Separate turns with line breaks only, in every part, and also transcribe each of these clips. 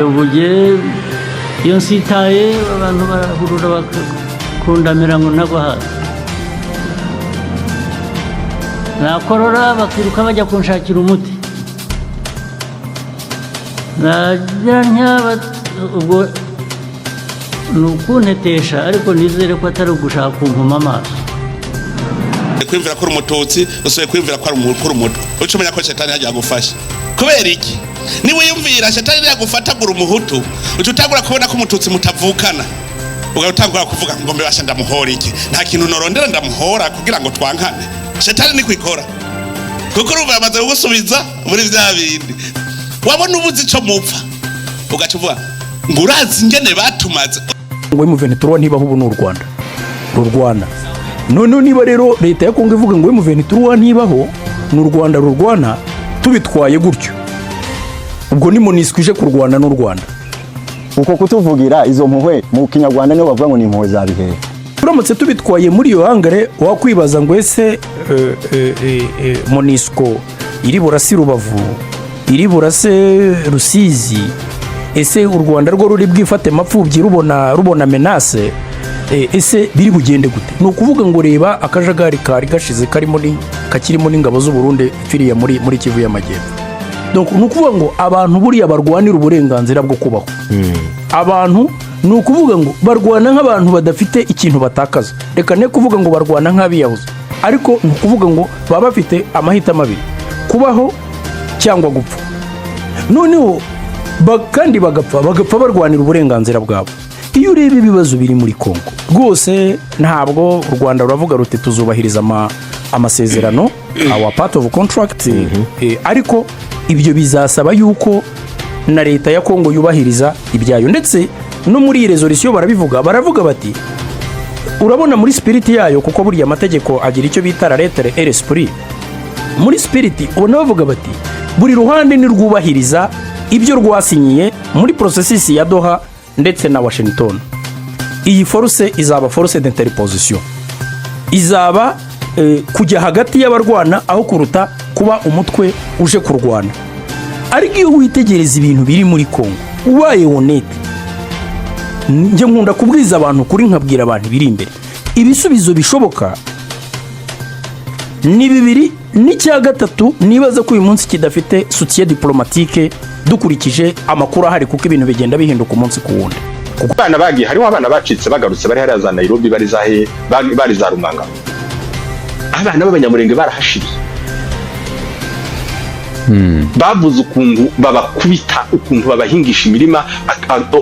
Ubu iyo nsitaye, abantu barahurura bakundamira ngo ntagwa hasi, nakorora bakiruka bajya kunshakira umuti, nagira ntya ubwo ni ukuntetesha, ariko nizere ko atari ugushaka kumpuma amaso.
Kwiyumvira ko uri Umututsi, usubiye kwiyumvira ko ari Umutwa, uca umenya ko shetani yagiye agufasha. Kubera iki? Niba wiyumvira shetani yagufatagura Umuhutu, uca utangura kubona ko Umututsi mutavukana, ugatangura kuvuga ngo: "Mbebasha ndamuhora iki? Nta kintu norondera ndamuhora kugira ngo twankane." Shetani niko ikora, kuko urumva yamaze kugusubiza muri vya bindi wabona ubuze ico mupfa, ugaca uvuga ngo urazi ingene batumaze.
Ngo M23 ntibaho, ubu ni u Rwanda rurwana. Noneho niba rero leta ya Kongo ivuga ngo M23 ntibaho, ni u Rwanda rurwana, tubitwaye gutyo, ubwo ni MONUSCO ije kurwana n'u Rwanda.
Uko kutuvugira izo mpuhwe, mu Kinyarwanda niho bavuga ngo ni impuhwe za bihehe.
Turamutse tubitwaye muri iyo angle, wakwibaza ngo ese MONUSCO iri burase Rubavu, iri burase Rusizi, ese u Rwanda rwo ruri bwifate mapfubyi rubona menace? Ese biri bugende gute? Ni ukuvuga ngo reba akajagari kari gashize karimo kakirimo n'ingabo z'u Burundi ipfiriye muri Kivu y'Amajyepfo. Donc, ni ukuvuga ngo abantu buriya barwanira uburenganzira bwo kubaho, abantu ni ukuvuga ngo barwana nk'abantu badafite ikintu batakaza. Reka ne kuvuga ngo barwana nk'abiyahuzi, ariko ni ukuvuga ngo baba bafite amahitamo abiri: kubaho cyangwa gupfa. Noneho kandi bagapfa barwanira uburenganzira bwabo. Iyo ureba ibibazo biri muri Kongo rwose, ntabwo u Rwanda ruravuga ruti: "Tuzubahiriza amasezerano, our part of contract," ariko ibyo bizasaba yuko na leta ya Kongo yubahiriza ibyayo. Ndetse no muri iyi résolution barabivuga, baravuga bati: urabona muri spirit yayo, kuko burya amategeko agira icyo bita la lettre et l'esprit. Muri spirit ubona bavuga bati: buri ruhande nirwubahiriza ibyo rwasinyiye muri processus ya Doha ndetse na Washington, iyi force izaba force d'interposition, izaba kujya hagati y'abarwana aho kuruta kuba umutwe uje kurwana. Ariko iyo witegereza ibintu biri muri Kongo, ubaye honnête, njye nkunda kubwiza abantu kuri, nkabwira abantu ibiri imbere. Ibisubizo bishoboka ni bibiri, n'icya gatatu nibaza ko uyu munsi kidafite soutien diplomatique dukurikije amakuru ahari, kuko ibintu bigenda bihinduka umunsi ku wundi.
Kuko abana bagiye, hariho abana bacitse bagarutse, bari hariya za Nairobi, bari za he, bari za Rumanga. Abana b'Abanyamurenge barahashiriye. Bavuze ukuntu babakubita, ukuntu babahingisha imirima,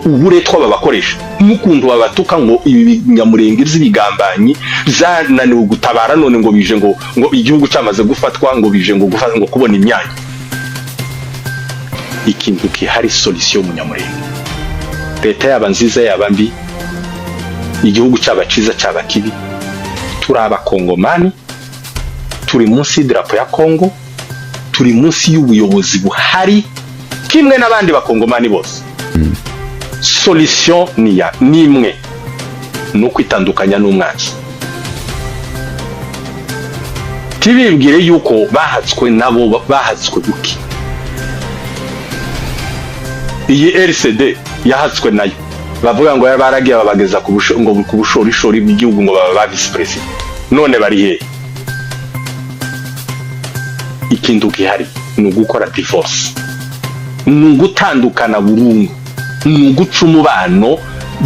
uburetwa babakoresha, n'ukuntu babatuka ngo ibi binyamurenge by'ibigambanyi byananiwe gutabara, none ngo bije ngo igihugu cyamaze gufatwa, ngo bije ngo ngo kubona imyanya. Ikintu kihari, solution y'Umunyamurenge, leta yaba nziza yaba mbi, igihugu cyaba cyiza cyaba kibi, turi Abakongomani, turi munsi y'idarapo ya Kongo, turi munsi y'ubuyobozi buhari kimwe n'abandi Bakongomani bose. Solution ni ya ni imwe, ni ukwitandukanya n'umwanzi. Tibibwire yuko bahatswe nabo, bahatswe buke. Iyi RCD yahatswe nayo, bavuga ngo baragiye babageza ngo ku bushorishori bw'igihugu, ngo baba ba vice président, none bari hehe? Ikintu gihari ni ugukora divorce, ni ugutandukana burundu, ni uguca umubano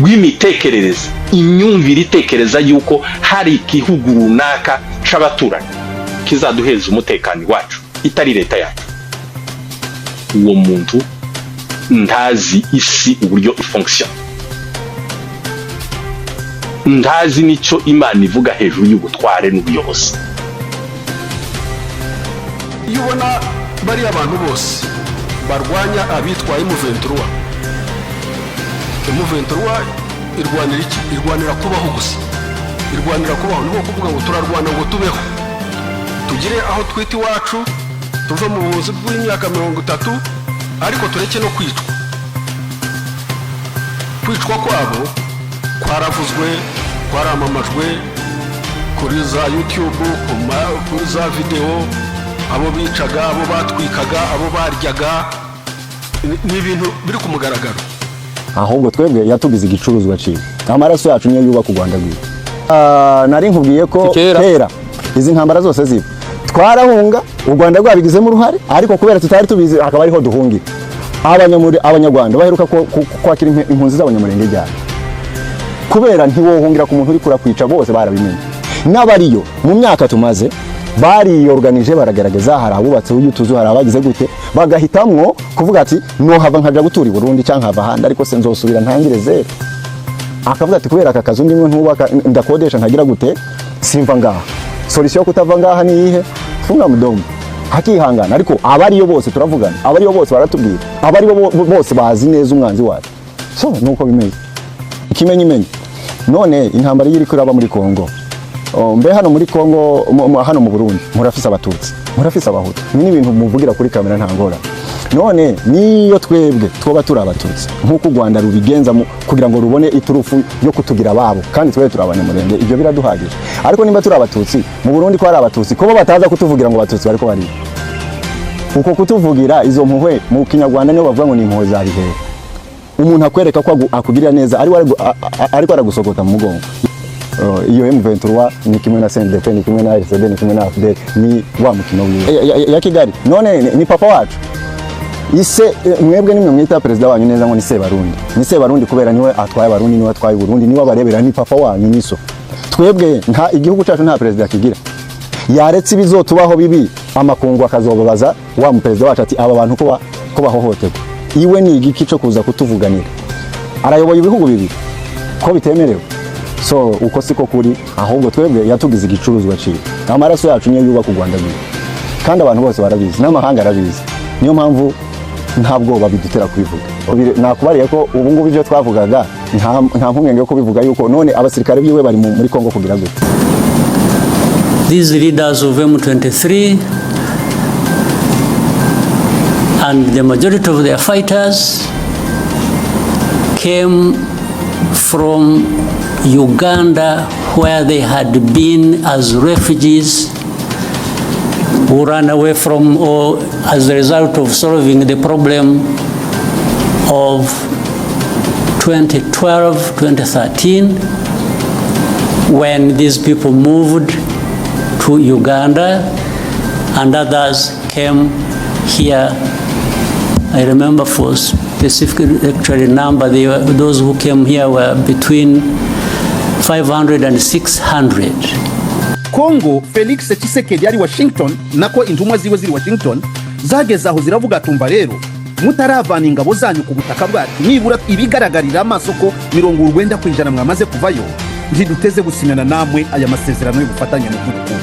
w'imitekerereze, imyumvire itekereza yuko hari igihugu runaka c'abaturanyi kizaduheza umutekano iwacu, itari leta yacu. Uwo muntu ntazi isi uburyo ifonctionne, ntazi n'icyo Imana ivuga hejuru y'ubutware n'ubuyobozi.
Iyo ubona bariya bantu bose barwanya abitwa M23, M23 irwanira iki? Irwanira kubaho gusa, irwanira kubaho. Ni nko kuvuga ngo turarwana ngo tubeho, tugire aho twita iwacu, tuve mu buhunzi bw'imyaka 30, ariko tureke no kwicwa. Kwicwa kwabo kwaravuzwe, kwaramamajwe kuri za YouTube, kuri za videwo, abo bicaga, abo batwikaga, abo baryaga. Ni ibintu biri ku mugaragaro.
Ahubwo twebwe yatugize igicuruzwa ciwe. Amaraso yacu niyo yubaka u Rwanda rwiwe. Ah, nari nkubwiye ko
Kera.
Kera izi ntambara zose ziba, twarahunga, u Rwanda rwabigizemo uruhare, ariko kubera tutari tubizi akaba ariho duhungira. Abanyarwanda baheruka kwakira impunzi z'Abanyamurenge ryari? Kubera ntiwohungira ku muntu uri kurakwica. Bose barabimenye n'abariyo. Mu myaka tumaze bariyorganije, baragerageza. Hari abubatse utuzu, hari abagize gute, bagahitamwo kuvuga ati: "Nohava nkaja gutura i Burundi cyangwa nkava ahandi, ariko se nzosubira ntangire zero." Akavuga ati: "Kubera aka kazu ndimwe ntubaka, ndakodesha, nkagira gute, simva ngaha." Solution yo kutava ngaha ni iyihe? Funga mudomo, hakihangana. Ariko abariyo bose turavugana, abariyo bose baratubwira, abariyo bose bazi neza umwanzi wacu. So nuko bimeze. Ikimenyimenyi, none intambara iyo iriko iraba muri Kongo. Oh, mbe hano muri Kongo, hano mu Burundi murafise Abatutsi, murafise Abahutu. Ni n'ibintu muvugira kuri kamera, nta ngora. None niyo twebwe twoba turi Abatutsi, nk'uko u Rwanda rubigenza kugira ngo rubone iturufu yo kutugira ababo, kandi twebwe turi Abanyamurenge, ibyo biraduhagije. Ariko nimba turi Abatutsi, mu Burundi ko hari Abatutsi, ko bo bataza kutuvugira ngo Abatutsi bariko bariba? Uko kutuvugira izo mpuhwe, mu Kinyarwanda niyo bavuga ngo ni impuhwe za bihehe. Umuntu akwereka ko akugirira neza, ariko aragusogota mu mugongo. Iyo M23 ni kimwe na CNDP, ni kimwe na RCD, ni kimwe na AFDL, ni wa mukino wiwe ya Kigali. None ni papa wacu ise. Mwebwe nimwe mwita perezida wanyu neza ngo ni Sebarundi. Ni Sebarundi kubera niwe atwaye Abarundi, niwe atwaye Burundi, niwe abarebera, ni papa wanyu, niso. Twebwe nta igihugu cyacu, nta perezida kigira. Yaretse ibizotubaho bibi, amakungu akazobabaza wa muperezida wacu ati: "Aba bantu ko bahohoterwa?" Iwe ni igiki cyo kuza kutuvuganira? Arayoboye ibihugu bibiri ko bitemerewe? So uko siko kuri. Ahubwo twebwe yatugize igicuruzwa ciwe. Amaraso yacu niyo yubaka u Rwanda rwiwe, kandi abantu bose barabizi, n'amahanga arabizi. Niyo mpamvu nta bwoba bidutera kubivuga. Nakubariye ko ubu ngubu ibyo twavugaga nta mpungenge yo kubivuga, yuko none abasirikare biwe bari muri Kongo kugira gute?
These leaders of M23 and the majority of their fighters came from Uganda, where they had been as refugees who ran away from or as a result of solving the problem of 2012, 2013, when these people moved to Uganda and others came here. I remember for specific actually number, those who came here were between 500 and 600.
Kongo, Felix Tshisekedi ari Washington, nako intumwa ziwe ziri Washington, zageze aho ziravuga: "Tumva rero, mutaravana ingabo zanyu ku butaka bwacu, nibura ibigaragarira amaso ko 90% mwamaze kuvayo, ntiduteze gusinyana namwe aya masezerano y'ubufatanye mu by'ubukungu."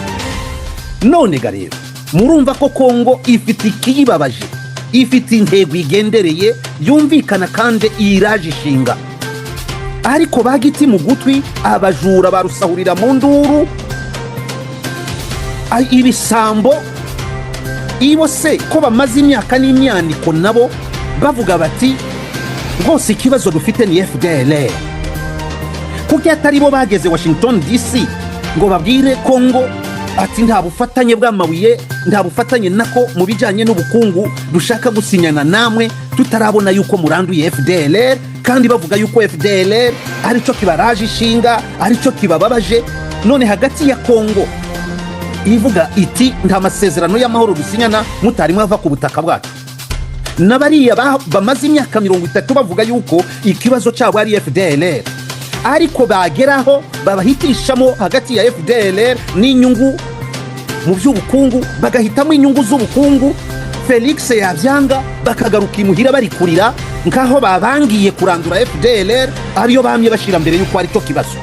None ga rero murumva ko Kongo ifite ikiyibabaje, ifite intego igendereye yumvikana kandi iraje ishinga, ariko bagiti mu gutwi, abajura barusahurira mu nduru. Ibisambo ibo se ko bamaze imyaka n'imyaniko nabo bavuga bati: "Rwose ikibazo dufite ni FDLR," kuko atari bo bageze Washington DC ngo babwire Kongo ati: "Nta bufatanye bw'amabuye, nta bufatanye nako mu bijyanye n'ubukungu dushaka gusinyana namwe tutarabona yuko muranduye FDLR," kandi bavuga yuko FDLR aricyo kibaraje ishinga, aricyo kibababaje. None hagati ya Kongo ivuga iti: "Nta masezerano y'amahoro dusinyana mutari mwava ku butaka bwacu," n'abariya bamaze imyaka 30 bavuga yuko ikibazo cyabo ari FDLR, ariko bageraho babahitishamo hagati ya FDLR n'inyungu mu by'ubukungu, bagahitamo inyungu z'ubukungu. Felix yabyanga, bakagaruka imuhira bari kurira nkaho babangiye kurandura FDLR, ariyo bamye bashyira mbere yuko aricyo kibazo.